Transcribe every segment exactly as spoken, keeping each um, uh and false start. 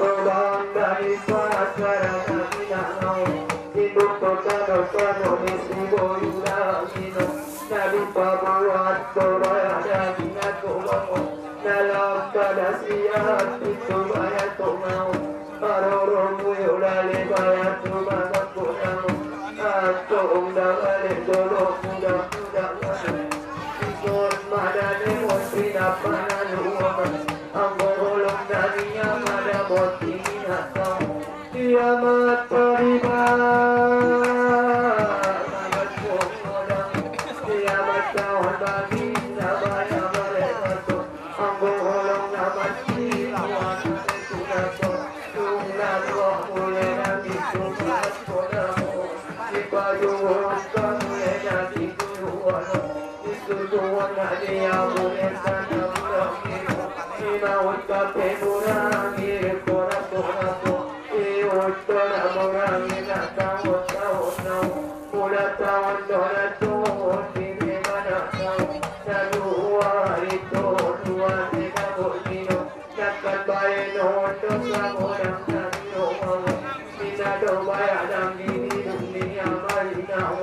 Tobang dari pasar na minanao, induk totano tano ni siboyu lagi no. Nadi pabuat tobaya dagi na tobang o, na lampada siat itu baya tobang o. Maroro muyo lale baya tobang o. Atong dagale dolo muda muda. Ison madane moti na pananu. Anggo holong dani amada moti na tau. Kiamat tariba. Kiamat tau bagi na baya bale bato. Anggo holong na mati. Tung na dua mule na bisu. Minado baya dang di dunia marinao.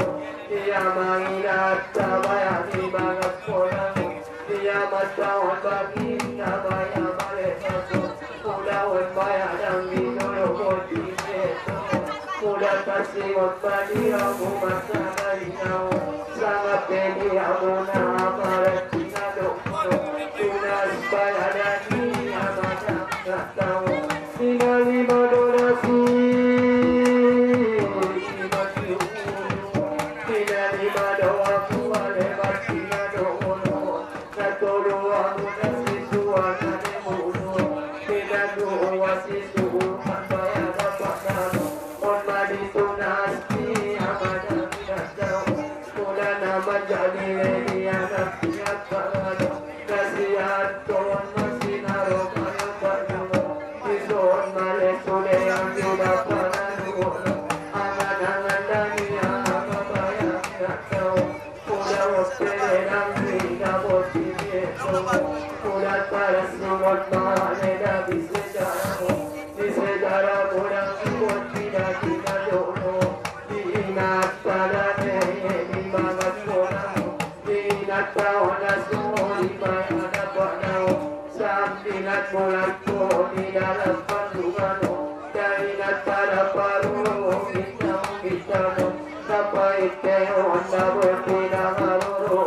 Dia marinata baya di bagas kolang. Dia mataon bagi na baya bale baso. Mulaon baya dang di dolo boti seto. Mula kasi mot bagi aku masa marinao. Sama pedi aku na amarat sinado. Tunas baya dani amana. Sinalima donasi, sinalima doa kuale batina dono. Natolu amu nasi suana de muno. Sinadu wasi suan baya dapat nano. On madi tunasi amana minasau. Mula na manjadi leni anak piaparado. Kasian ton masinaro para panuno. Ison male sude anggi bapananuno. Angan-angan dani ama baya minasau. Mula ospele danggi na boti mieto. Mula para simot male da bise jaramu. Bise jaramu danggi boti danggi na dono. Di inat pada ne di mangat kono. Di inat taon na sori pai ada panau. Sam inat molar ko di dalam pandungano. Dari inat pada paru bintang bintano. Sampai teon na berpinang aroro.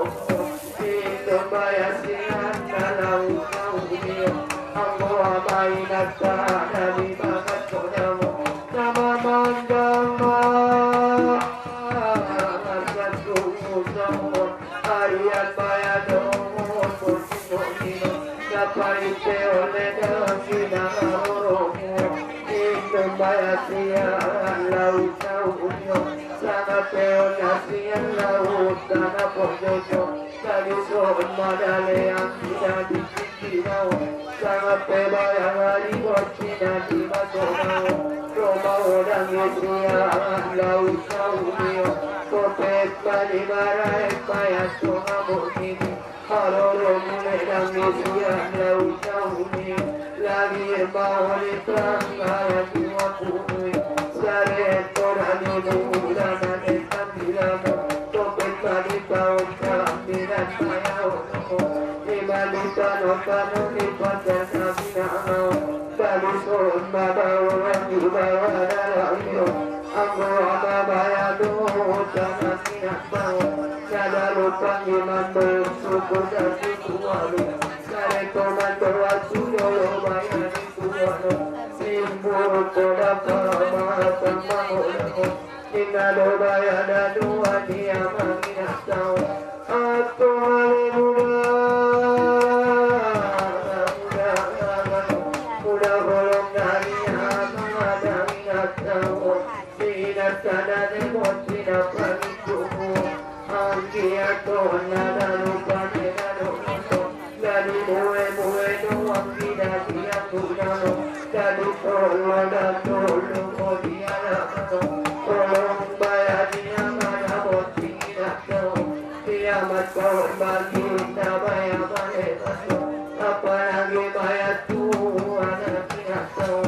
Itu baya sian na lau lau dio. Anggo ama inat pada di mangat kono. Sama mandang ma. Satu sama. Arian baya domo, posimo ino. Sapa ite ole dasi na oro. Itu baya sia lau tau unyo. Sama peon nasi lau tana pojojo. Tadi so madale ang tidak di Sinau, sama pe baya hari boti na di batonau. Roma odang Yesia lau saunio. Kopet bali barai paya songa botini. Haroro mule dang Yesia lau saunio. Lagi maoli tanggalan dua puluh. Sare torani mula na netan bilano. Kopet bali paon sambilan paya ono. Di mali tano-tano di padan na minanao. Tadi son mabao yang di bawa dalam iyo. Anggo ama baya do tana minanao. Nada lupang di mando suku dasi kualu. Sare to mando asu dolo baya di kualu. Simbur koda pama pama koda. Inado baya dadu adi ama minasau. Ato ale muda, muda, muda bolong dari ama ada minasau. Minasada de boti na paniku. Anggi ato nada lupa de dadu. Dadi mue-mue doang di dadi aku nano. Dadi tolo dan tolo ko di anak nano. Tolong baya di anak nano, boti anak nano. Kiamat kau bagi na baya bale nano. Apalagi baya tu anak anak nano.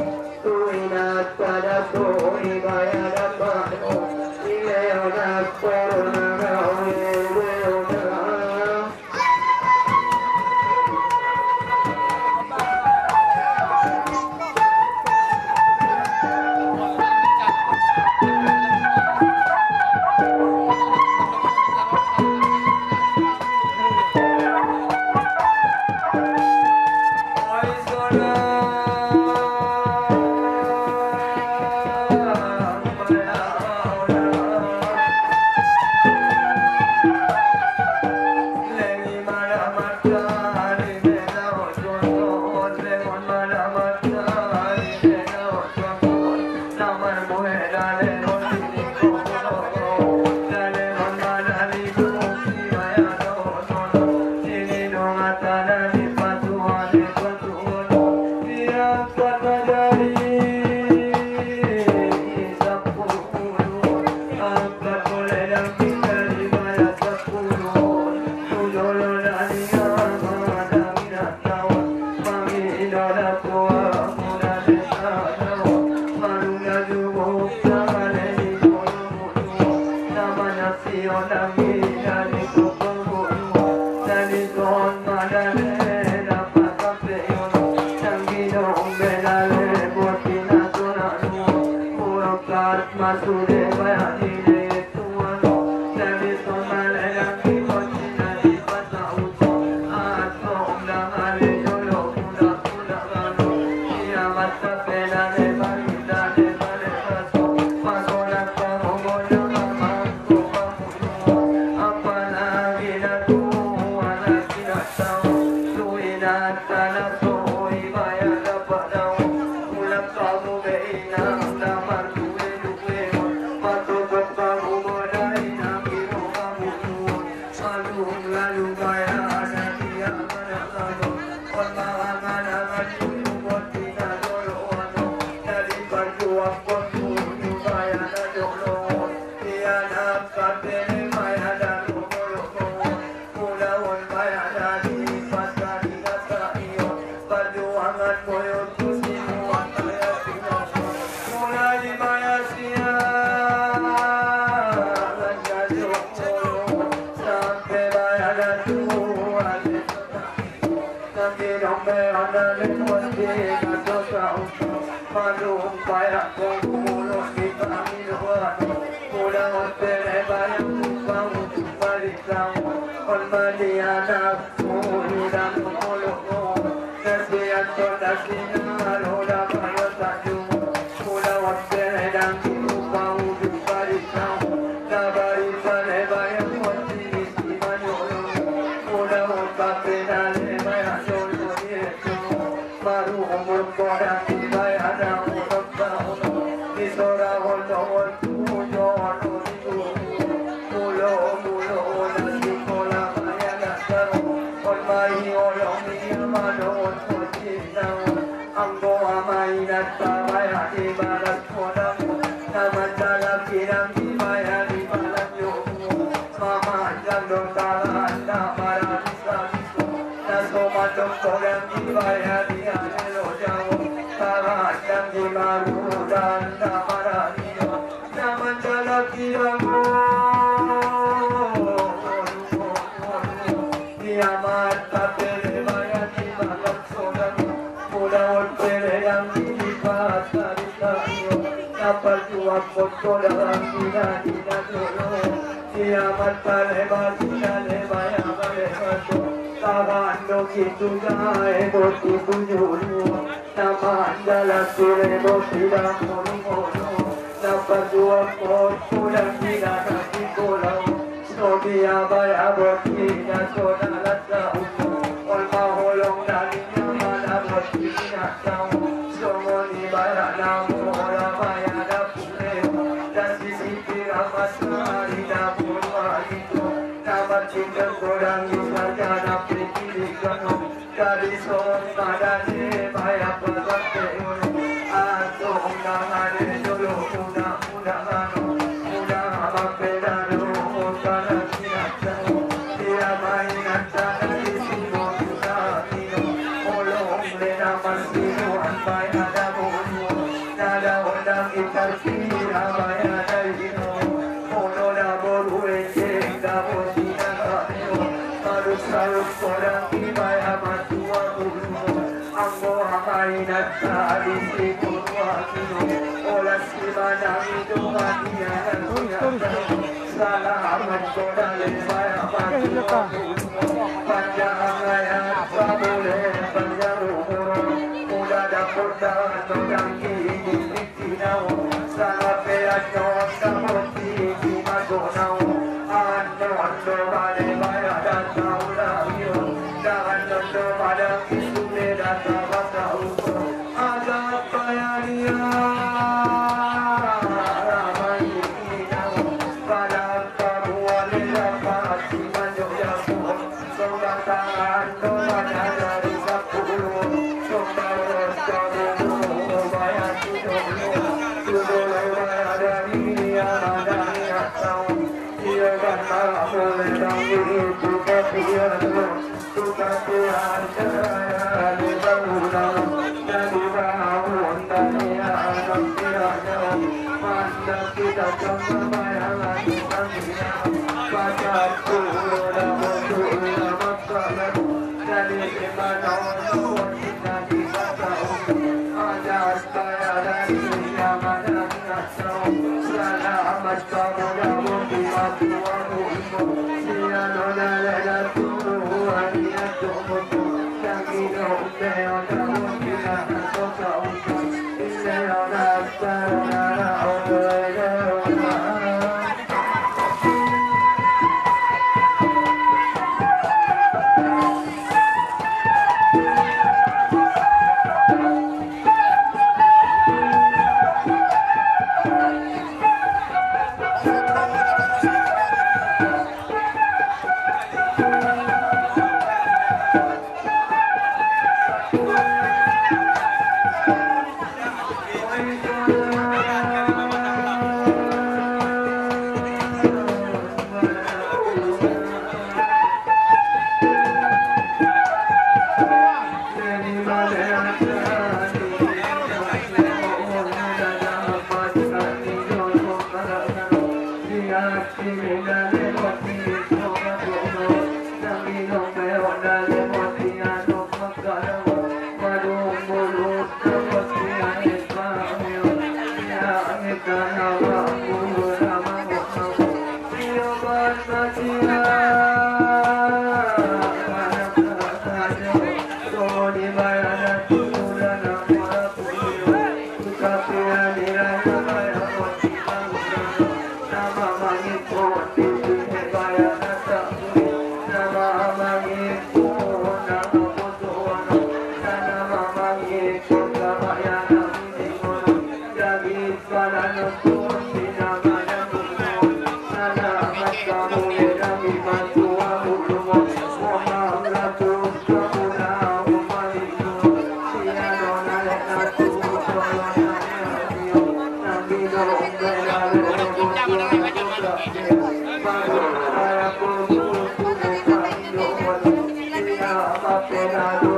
Pegado